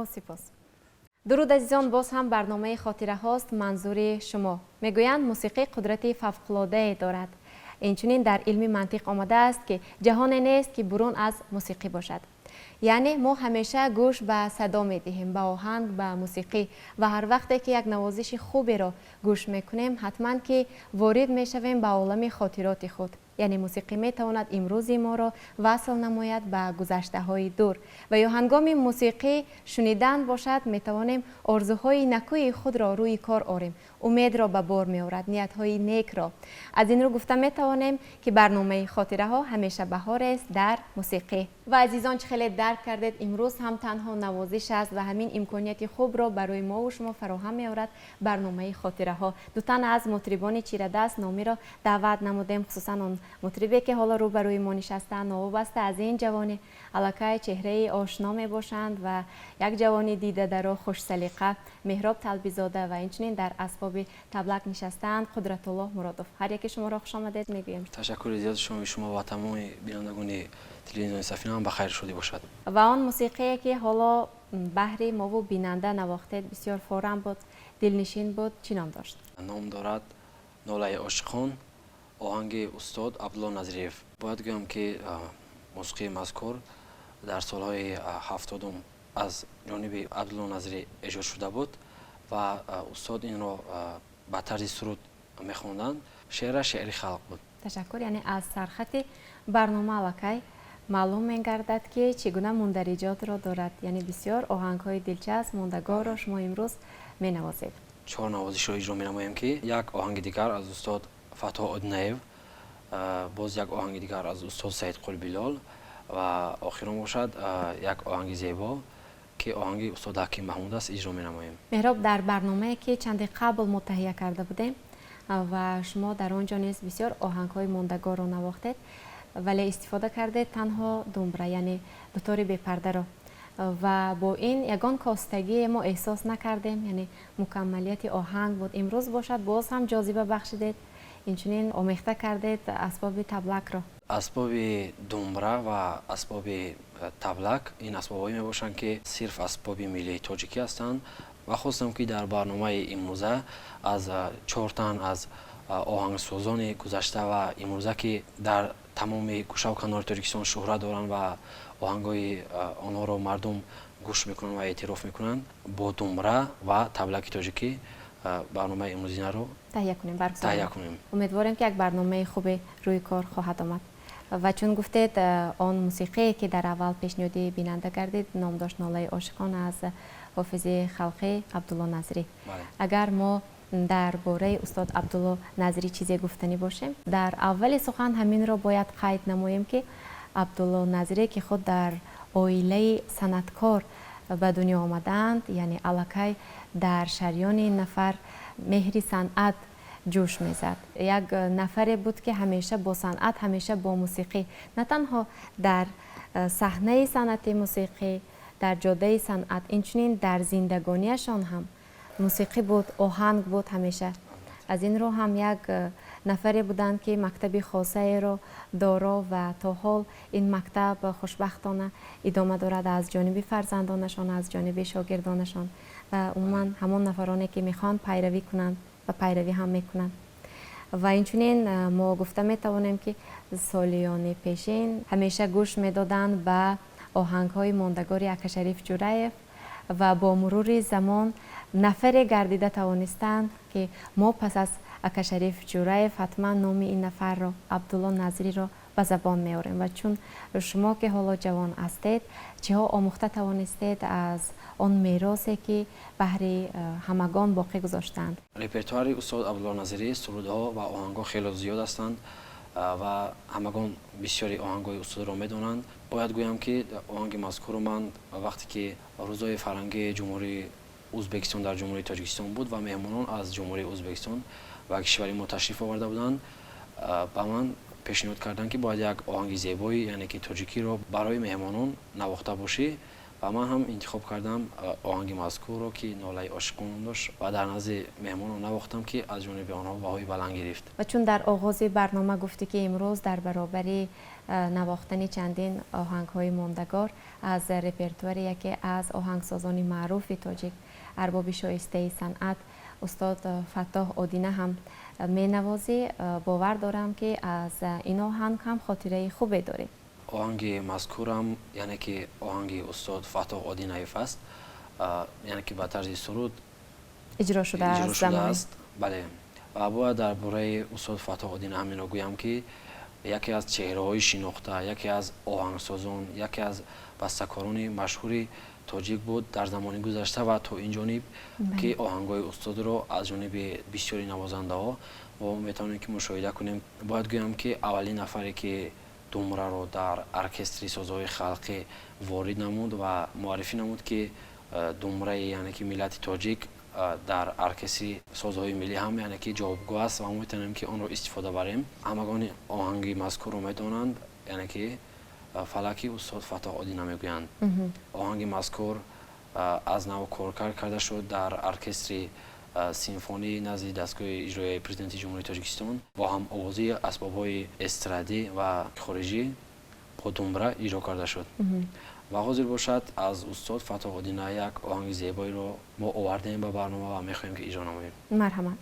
Шумо сипос. Дуруд, азизон, боз ҳам барномаи «Хотираҳост» манзури шумо. Мегӯянд, мусиқӣ қудрати фавқулодае дорад. Инчунин дар илми мантиқ омадааст, ки ҷаҳоне нест, ки бурун аз мусиқӣ бошад. Яъне мо ҳамеша гӯш ба садо медиҳем, ба оҳанг, ба мусиқӣ, ва ҳар вақте ки як навозиши хуберо гӯш мекунем, ҳатман ки ворид мешавем ба олами хотироти худ. Яъне мусиқӣ метавонад имрӯзи моро васл намояд ба гузаштаҳои дур, ва ё ҳангоми мусиқӣ шунидан бошад, метавонем орзуҳои накӯи худро рӯи кор орем, умедро ба бор меорад, ниятҳои некро. Аз ин рӯ гуфта метавонем, ки барномаи «Хотираҳо» ҳамеша баҳорест дар мусиқӣ. Ва азизон, чӣ хеле дарк кардед, имрӯз ҳам танҳо навозиш аст ва ҳамин имконияти хубро барои мову шумо фароҳам меорад барномаи «Хотираҳо». Ду тан аз мутрибони чирадаст номиро даъват намудем, хусусан он мутрибе, ки ҳоло рӯбарӯи мо нишастаанд. Новобаста аз ин ҷавони, аллакай чеҳраи ошно мебошанд ва як ҷавони дидадаро, хушсалиқа, Меҳроб Талбизода, ва инчунин дар асбоби таблак нишастаанд Қудратуллоҳ Муродов. Ҳар яке шуморо хушомадед мегӯем. Ташаккури зиёд. Шумо, шумо ва тамоми бинандагони телевизиони Сафина ҳам ба хайр шудӣ бошад. Ва он мусиқие, ки ҳоло баҳри мову бинанда навохтед, бисёр форам буд, дилнишин буд, чӣ ном дошт? Ном дорад «Нолаи ошиқон», оҳанги устод Абдулло Назриев. Бояд гӯям, ки мусиқии мазкур дар солҳои 70-ум аз ҷониби Абдулло Назрӣ эҷод шуда буд ва устод инро ба тарзи суруд мехонданд. Шеъраш шеъри халқ буд. Ташаккур. Яъне аз сархати барнома аллакай маълум мегардад, ки чӣ гуна мундариҷотро дорад. Яъне бисёр оҳангҳои дилчасп, мондагорро шумо имрӯз менавозед. Чор навозишро иҷро менамоем, ки як оҳанги дигар аз устод Фатҳо Одинаев, боз як оҳанги дигар аз устод Саидқул Билол ва охирон бошад як оҳанги зебо, ки оҳанги устод Ҳаким Маҳмуд аст, иҷро менамоем. Меҳроб, дар барномае, ки чанде қабл мо таҳия карда будем ва шумо дар он ҷо низ бисёр оҳангҳои мондагорро навохтед, вале истифода кардед танҳо думбра, яъне дутори бепардаро, ва бо ин ягон костагие мо эҳсос накардем, яъне мукаммалияти оҳанг буд. Имрӯз бошад, боз ҳам ҷозиба бахшидед, инчунин омехта кардед асбоби таблакро. Асбоби думбра ва асбоби таблак ин асбобҳое мебошанд, ки сирф асбоби миллии тоҷикӣ ҳастанд, ва хостам, ки дар барномаи имрӯза аз чор тан аз оҳангсозони гузашта ва имрӯза, ки дар тамоми гӯшаву канори Тоҷикистон шӯҳрат доранд ва оҳангҳои онҳоро мардум гӯш мекунанд ва эътироф мекунанд, бо думбра ва таблаки тоҷикӣ барномаи имрӯзинаро таҳия кунем. Таҳия кунем. Умедворем, ки як барномаи хубе рӯи кор хоҳад омад. Ва чун гуфтед, он мусиқие, ки дар аввал пешниҳоди бинанда гардид, ном дошт «Нолаи ошиқон» аз ҳофизи халқӣ Абдулло Назрӣ. Агар мо дар бораи устод Абдулло Назрӣ чизе гуфтанӣ бошем, дар аввали сухан ҳаминро бояд қайд намоем, ки Абдулло Назрӣ, ки худ дар оилаи санъаткор ба дунё омадаанд, яъне аллакай дар шарёни ин нафар меҳри санъат ҷӯш мезад. Як нафаре буд, ки ҳамеша бо санъат, ҳамеша бо мусиқӣ, на танҳо дар саҳнаи санъати мусиқӣ, дар ҷодаи санъат, инчунин дар зиндагониашон ҳам мусиқӣ буд, оҳанг буд ҳамеша. Аз ин рӯ ҳам як нафаре буданд, ки мактаби хосаеро доро ва то ҳол ин мактаб хушбахтона идома дорад аз ҷониби фарзандонашон, аз ҷониби шогирдонашон ва умуман ҳамон нафароне, ки мехоҳанд пайравӣ кунанд ва пайравӣ ҳам мекунанд. Ва инчунин мо гуфта метавонем, ки солиёни пешин ҳамеша гӯш медоданд ба оҳангҳои мондагори Акашариф Ҷураев ва бо мурури замон нафаре гардида тавонистанд, ки мо пас аз Акашариф Ҷураев ҳатман номи ин нафарро, Абдулло Назриро, ба забон меорем. Ва чун шумо, ки ҳоло ҷавон ҳастед, чиҳо омӯхта тавонистед аз он меросе, ки баҳри ҳамагон боқӣ гузоштаанд? Репертуари устод Абдулло Назирӣ сурудҳо ва оҳангҳо хеле зиёд ҳастанд ва ҳамагон бисёри оҳангҳои устодро медонанд. Бояд гӯям, ки оҳанги мазкурро ман вақте ки Рӯзҳои фарҳангии Ҷумҳурии Ӯзбекистон дар Ҷумҳурии Тоҷикистон буд ва меҳмонон аз Ҷумҳурии Ӯзбекистон ба кишвари мо ташриф оварда буданд, ба ман пешниҳод карданд, ки бояд як оҳанги зебои, яъне ки тоҷикиро, барои меҳмонон навохта бошӣ. Ва ман ҳам интихоб кардам оҳанги мазкурро, ки нолаи ошиқон ном дошт, ва дар назди меҳмонон навохтам, ки аз ҷониби онҳо баҳои баланд гирифт. Ва чун дар оғози барнома гуфтӣ, ки имрӯз дар баробари навохтани чандин оҳангҳои мондагор аз репертуари яке аз оҳангсозони маъруфи тоҷик, арбоби шоистаи санъат, устод Фаттоҳ Одина ҳам менавозӣ, бовар дорам, ки аз ин оҳанг ҳам хотираи хубе доред. Оҳанги мазкурам, яъне ки оҳанги устод Фаттоҳ Одинаев аст, яъне ки ба тарзи суруд иҷро шудааст. Бале, ва бояд дар бораи устод Фаттоҳ Одина ҳаминро гӯям, ки яке аз чеҳраҳои шинохта, яке аз оҳангсозон, яке аз бастакорони машҳури тоҷик буд дар замони гузашта ва то ин ҷониб, ки оҳангҳои устодро аз ҷониби бисёри навозандаҳо мо метавонем ки мушоҳида кунем. Бояд гӯям, ки аввалин нафаре, ки думраро дар оркестри созҳои халқӣ ворид намуд ва муаррифӣ намуд, ки думраи, яъне ки миллати тоҷик дар оркестри созҳои миллӣ ҳам, яъне ки ҷавобгӯ аст ва мо метавонем, ки онро истифода барем. Ҳамагони оҳанги мазкурро медонанд, яъне ки фалаки устод Фаттоҳ Одина мегӯянд. Оҳанги мазкур аз нав коркард карда шуд дар оркестри симфонии назди дастгоҳи иҷроияи Президенти Ҷумҳурии Тоҷикистон бо ҳамовозии асбобҳои эстрадӣ ва хориҷӣ бо думбра иҷро карда шуд. Ва ҳозир бошад, аз устод Фаттоҳ Одина як оҳанги зебоеро мо овардем ба барнома ва мехоҳем, ки иҷро намоем. Марҳамат.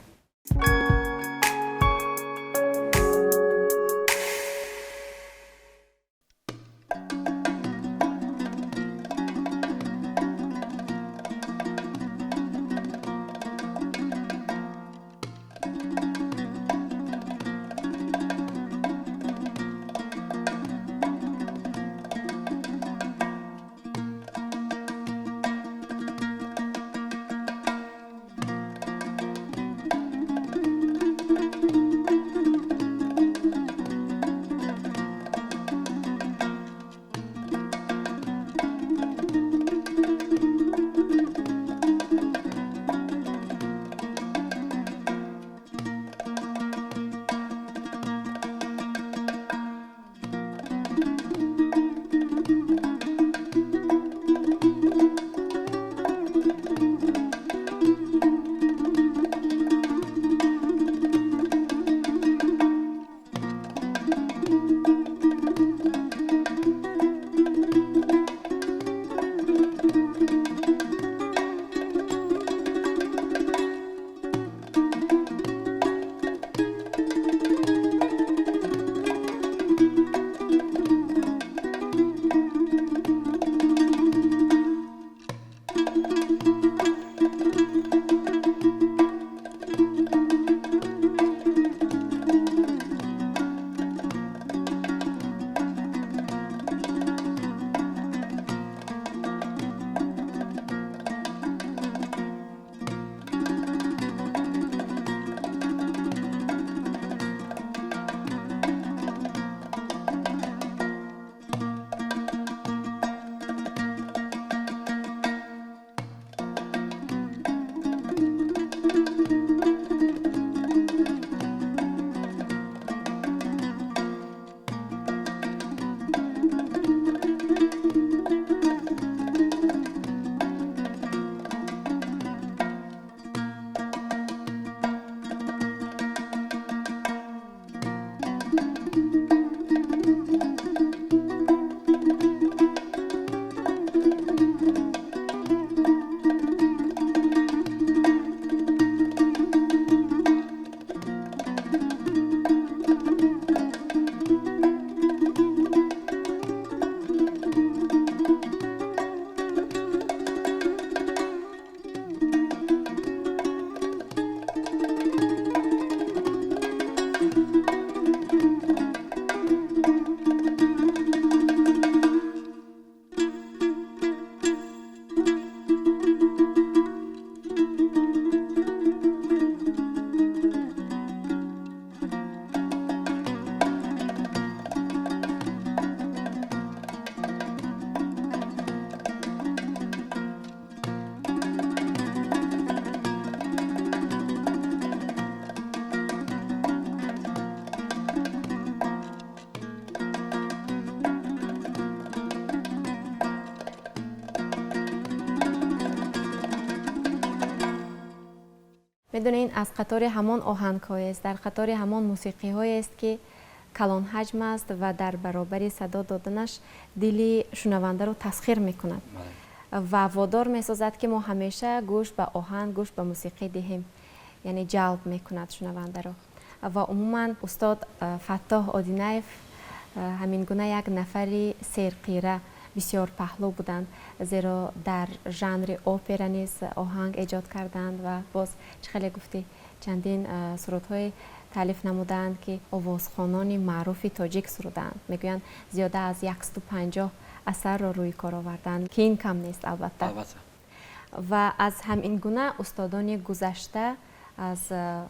Медонед, аз қатори ҳамон оҳангҳоест, дар қатори ҳамон мусиқиҳоест, ки калонҳаҷм аст ва дар баробари садо доданаш дили шунавандаро тасхир мекунад ва водор месозад, ки мо ҳамеша гӯш ба оҳанг, гӯш ба мусиқӣ диҳем, яъне ҷалб мекунад шунавандаро. Ва умуман устод Фаттоҳ Одинаев ҳамин гуна як нафари серқира, бисёр паҳлӯ буданд, зеро дар жанри опера низ оҳанг эҷод карданд ва боз, чӣ хеле гуфтӣ, чандин сурудҳои таълиф намудаанд, ки овозхонони маъруфи тоҷик сурудаанд. Мегӯянд, зиёда аз 150 асарро рӯи кор оварданд, ки ин кам нест, албатта. Ва аз ҳамин гуна устодони гузашта, аз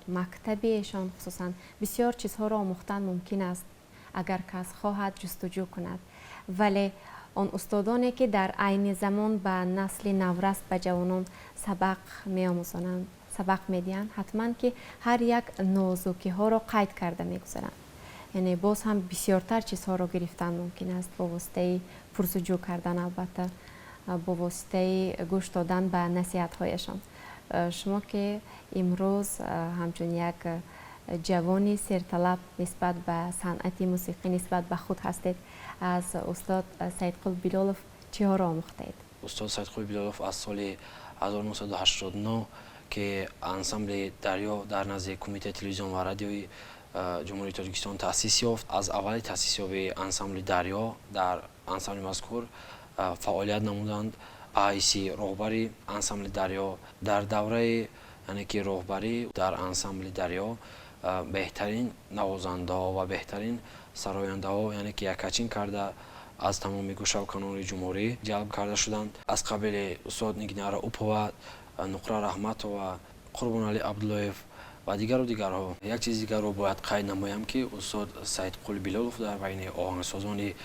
мактаби эшон хусусан бисёр чизҳоро омӯхтан мумкин аст, агар кас хоҳад ҷустуҷӯ кунад. Вале он устодоне, ки дар айни замон ба насли наврас, ба ҷавонон сабақ меомӯзонанд, сабақ медиҳанд, ҳатман ки ҳар як нозукиҳоро қайд карда мегузаранд, яъне боз ҳам бисёртар чизҳоро гирифтан мумкин аст бо воситаи пурсуҷӯ кардан, албатта, бо воситаи гӯш додан ба насиҳатҳояшон. Шумо ки имрӯз ҳамчун як ҷавони серталаб нисбат ба санъати мусиқӣ, нисбат ба худ ҳастед, аз устод Саидқул Билолов чиҳоро омӯхтаед? Устод Саидқул Билолов аз соли 1989, ки ансамбли Дарё дар назди Кумитаи телевизион ва радиои Ҷумҳурии Тоҷикистон таъсис ёфт, аз аввали таъсисёбии ансамбли Дарё дар ансамбли мазкур фаъолият намуданд, ба ҳайси роҳбари ансамбли Дарё. Дар давраи, яъне ки, роҳбарӣ дар ансамбли Дарё беҳтарин навозандаҳо ва беҳтарин сарояндаҳо, яъне ки, яккачин карда аз тамоми гӯшаву канори ҷумҳурӣ ҷалб карда шуданд, аз қабили устод Нигина Раупова, Нуқра Раҳматова, Қурбоналӣ Абдуллоев ва дигару дигарҳо. Як чизи дигарро бояд қайд намоям, ки устод Саидқул Билолов дар байни оҳангсозони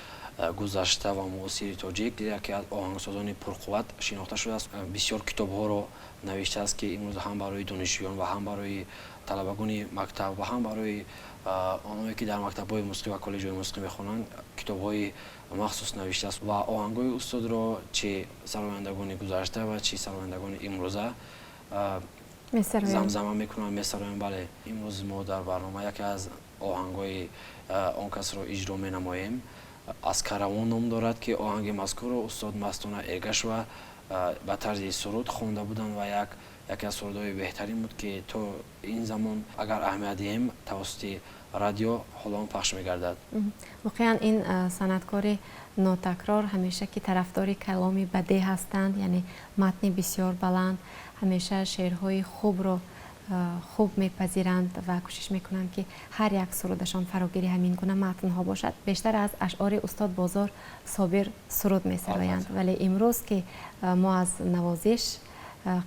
гузашта ва муосири тоҷик яке аз оҳангсозони пурқувват шинохта шудааст. Бисёр китобҳоро навиштааст, ки имрӯз ҳам барои донишҷӯён ва ҳам барои талабагони мактаб ва ҳам барои онҳое, ки дар мактабҳои мусиқӣ ва коллеҷҳои мусиқӣ мехонанд, китобҳои махсус навиштааст. Ва оҳангҳои устодро чи сарояндагони гузашта ва чи сарояндагони имрӯза замзама мекунанд, месароянд. Бале, имрӯз мо дар барнома яке аз оҳангҳои он касро иҷро менамоем. Аз каравон ном дорад, ки оҳанги мазкурро устод Мастона Эргашова ба тарзи суруд хонда буданд ва яке аз сурудҳои беҳтарин буд, ки то ин замон, агар аҳамият диҳем, тавассути радио ҳоло он пахш мегардад. Воқеан, ин санъаткори нотакрор ҳамеша ки тарафдори каломи бадеъ ҳастанд, яъне матни бисёр баланд, ҳамеша шеърҳои хубро хуб мепазиранд ва кӯшиш мекунанд, ки ҳар як сурудашон фарогири ҳамин гуна матнҳо бошад. Бештар аз ашъори устод Бозор Собир суруд месароянд. Вале имрӯз, ки мо аз навозиш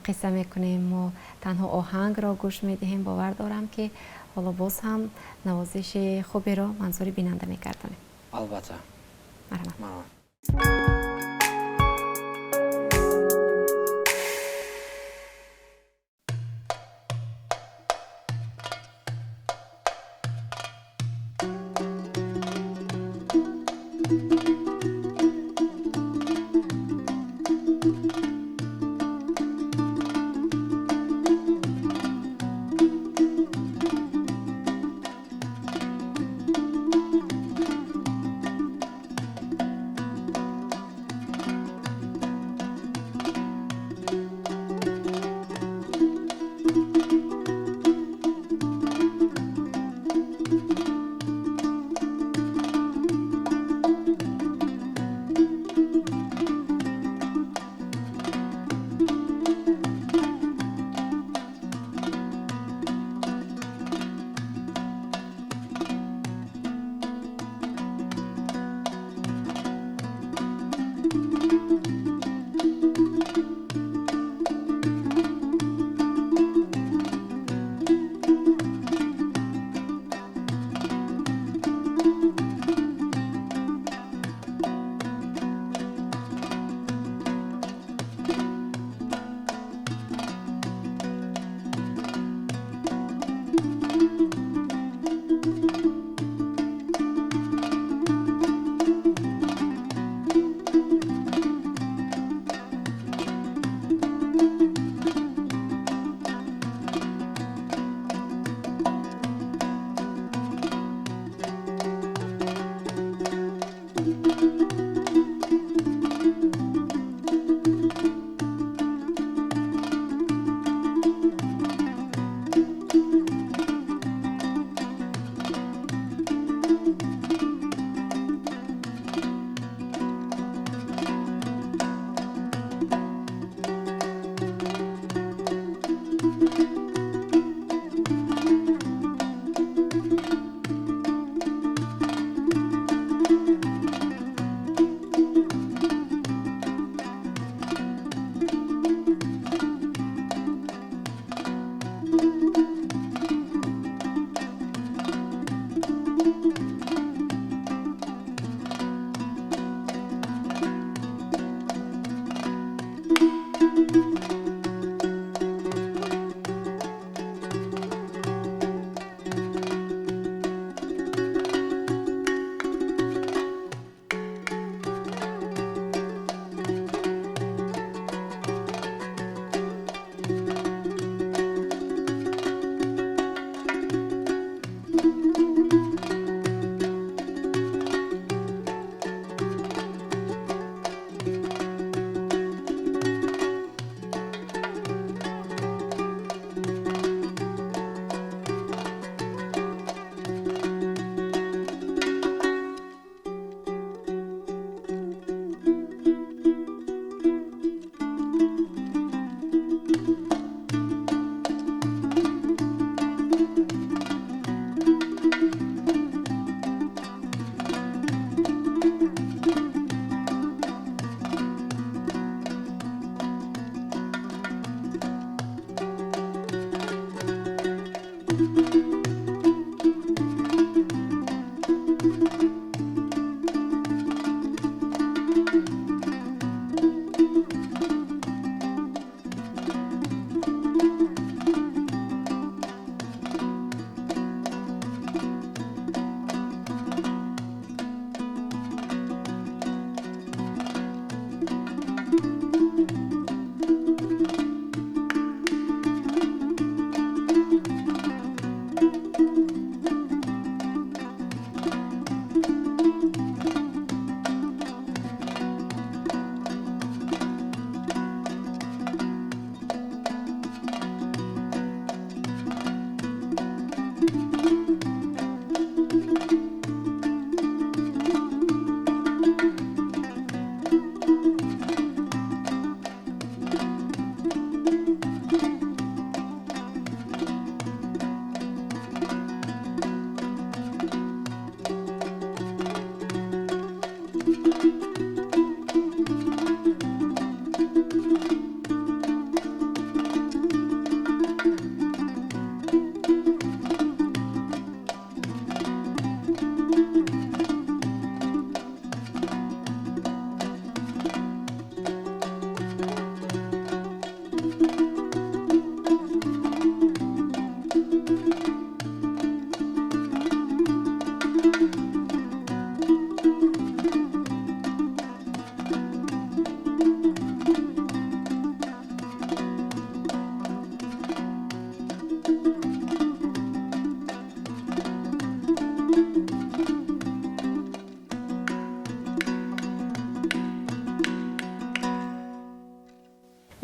қисса мекунем, мо танҳо оҳангро гӯш медиҳем, бовар дорам, ки ҳоло боз ҳам навозиши хуберо манзури бинанда мегардонем. Албатта. Марҳамат.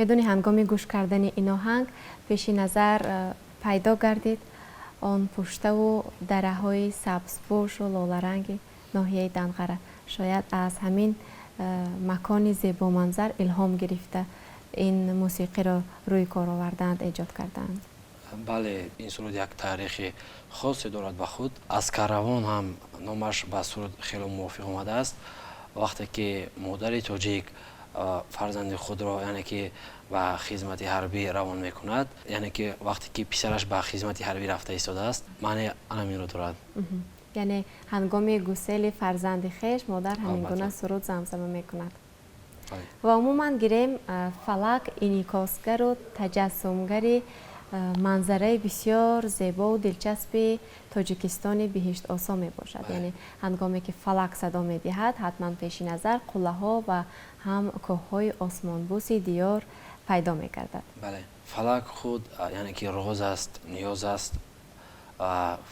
Медонӣ, ҳангоми гӯш кардани ин оҳанг пеши назар пайдо гардид он пуштаву дараҳои сабзпӯшу лоларанги ноҳияи Данғара. Шояд аз ҳамин макони зебоманзар илҳом гирифта ин мусиқиро рӯи кор овардаанд, эҷод кардаанд. Бале, ин суруд як таърихи хосе дорад ба худ. Аз каравон ҳам номаш ба суруд хело мувофиқ омадааст. Вақте ки модари тоҷик фарзанди худро, яъне ки ба хизмати ҳарбӣ равон мекунад, яъне ки вақте ки писараш ба хизмати ҳарбӣ рафта истодааст, маъне анаминро дорад. Яъне ҳангоми гусели фарзанди хеш модар ҳамин гуна суруд замзама мекунад. Ва умуман гирем, фалак инъикосгару таҷассумгари манзараи бисёр зебову дилчаспи Тоҷикистони биҳиштосо мебошад. Яъне ҳангоме ки фалак садо медиҳад, ҳатман пеши назар қуллаҳо ва ҳам кӯҳҳои осмонбӯси диёр пайдо мегардад. Бале, фалак худ, яъне ки роз аст, ниёз аст.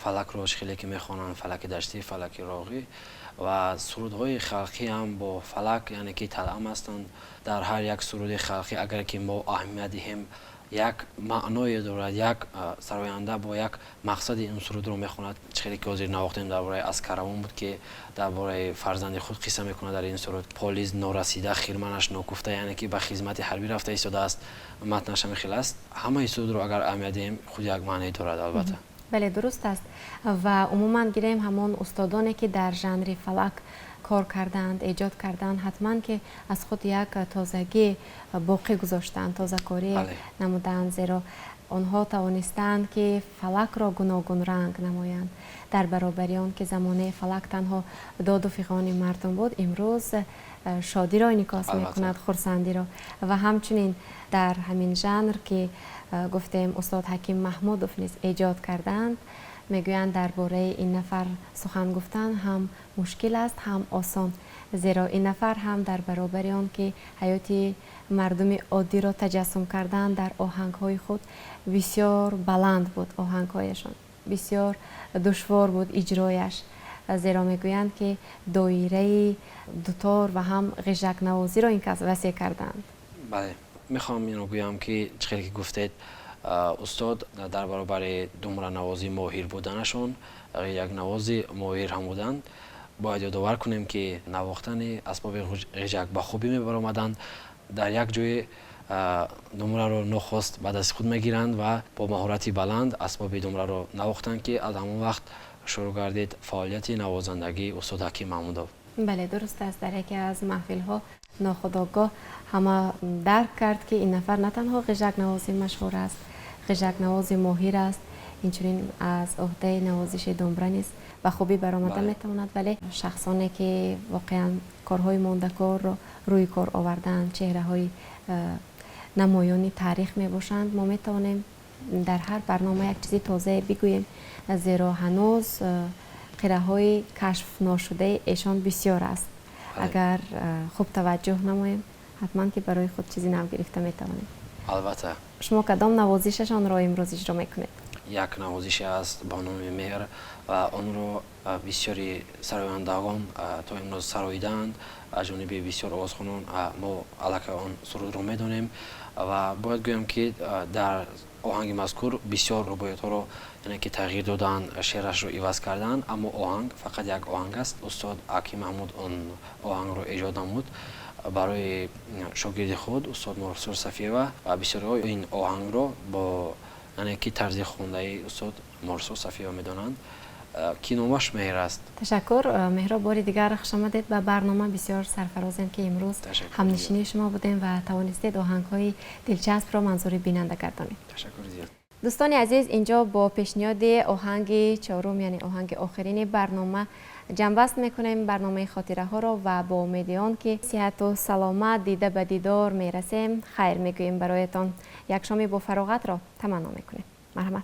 Фалакро хеле ки мехонанд, фалаки даштӣ, фалаки роғӣ, ва сурудҳои халқӣ ҳам бо фалак, яъне ки талъам ҳастанд. Дар ҳар як суруди халқӣ агар ки мо аҳамият диҳем, як маъное дорад, як сароянда бо як мақсади ин сурудро мехонад. Хеле ки ҳозир навохтем, дар бораи аз каравон буд, ки дар бораи фарзанди худ қисса мекунад дар ин суруд. Полиз норасида, хирманаш нокуфта, яъне ки ба хизмати ҳарбӣ рафта истодааст. Матнаш ҳамин хел аст. Ҳамаи сурудро агар аҳамият диҳем, худ як маъне дорад, албатта. Бале, дуруст аст. Ва умуман гирем, ҳамон устодоне ки дар жанри фалак кор кардаанд, эҷод кардаанд, ҳатман ки аз худ як тозагӣ боқӣ гузоштаанд, тозакорӣ намудаанд, зеро онҳо тавонистаанд, ки фалакро гуногунранг намоянд. Дар баробари он ки замонаи фалак танҳо доду фиғони мардум буд, имрӯз шодиро инъикос мекунад, хурсандиро. Ва ҳамчунин дар ҳамин жанр, ки гуфтем, устод Ҳаким Маҳмудов низ эҷод кардаанд. Мегӯянд, дар бораи ин нафар сухан гуфтан ҳам мушкил аст, ҳам осон, зеро ин нафар ҳам дар баробари он ки ҳаёти мардуми оддиро таҷассум кардан дар оҳангҳои худ, бисёр баланд буд оҳангҳояшон, бисёр душвор буд иҷрояш, зеро мегӯянд, ки доираи дутор ва ҳам ғижакнавозиро ин кас васеъ карданд. Бале, мехоҳам инро гӯям, ки чӣ хеле ки гуфтед, устод дар баробари думранавозӣ моҳир буданашон, ғижакнавози моҳир ҳам буданд. Бояд ёдовар кунем, ки навохтани асбоби ғижак ба хубӣ мебаромаданд. Дар як ҷое думраро нохост ба дасти худ мегиранд ва бо маҳорати баланд асбоби думраро навохтанд, ки аз ҳамон вақт шурӯъ гардид фаъолияти навозандагии устод Ҳаким Маҳмудов. Бале, дуруст аст. Дар яке аз маҳфилҳо нохудогоҳ ҳама дарк кард, ки ин нафар на танҳо ғижакнавози машҳур аст, ғижакнавози моҳир аст, инчунин аз ӯҳдаи навозиши думбра низ ба хубӣ баромада метавонад. Вале шахсоне ки воқеан корҳои мондакорро рӯи кор овардаанд, чеҳраҳои намоёни таърих мебошанд. Мо метавонем дар ҳар барнома як чизи тозае бигӯем, зеро ҳанӯз қираҳои кашфношудаи эшон бисёр аст. Агар хуб таваҷҷӯҳ намоем, ҳатман ки барои худ чизи нав гирифта метавонем. Албатта. Шумо кадом навозишашонро имрӯз иҷро мекунед? Як навозише аст ба номи «Меҳр» ва онро бисёри сарояндагон то имрӯз сароидаанд. Аз ҷониби бисёр овозхонон мо аллакай он сурудро медонем ва бояд гӯям, ки дар оҳанги мазкур бисёр рубоиятҳоро, яъне ки тағйир доданд, шеърашро иваз карданд, аммо оҳанг фақат як оҳанг аст. Устод Аким Маҳмуд он оҳангро эҷод намуд барои шогирди худ, устод Мурсур Сафиева, ва бисёриҳо ин оҳангро бо, яъне ки, тарзи хондаи устод Мурсур Сафиева медонанд, ки номаш «Меҳр» аст. Ташаккур, Меҳроб. Бори дигар хушомадед ба барнома. Бисёр сарфарозем, ки имрӯз ҳамнишинии шумо будем ва тавонистед оҳангҳои дилчаспро манзури бинанда гардонед. Ташаккури зиёд. Дӯстони азиз, инҷо бо пешниҳоди оҳанги чорум, яъне оҳанги охирини барнома, ҷамъбаст мекунем барномаи хотираҳоро ва бо умеди он ки сиҳату саломат дида ба дидор мерасем, хайр мегӯем бароятон. Як шоми бофароғатро таманно мекунем. Марҳамат.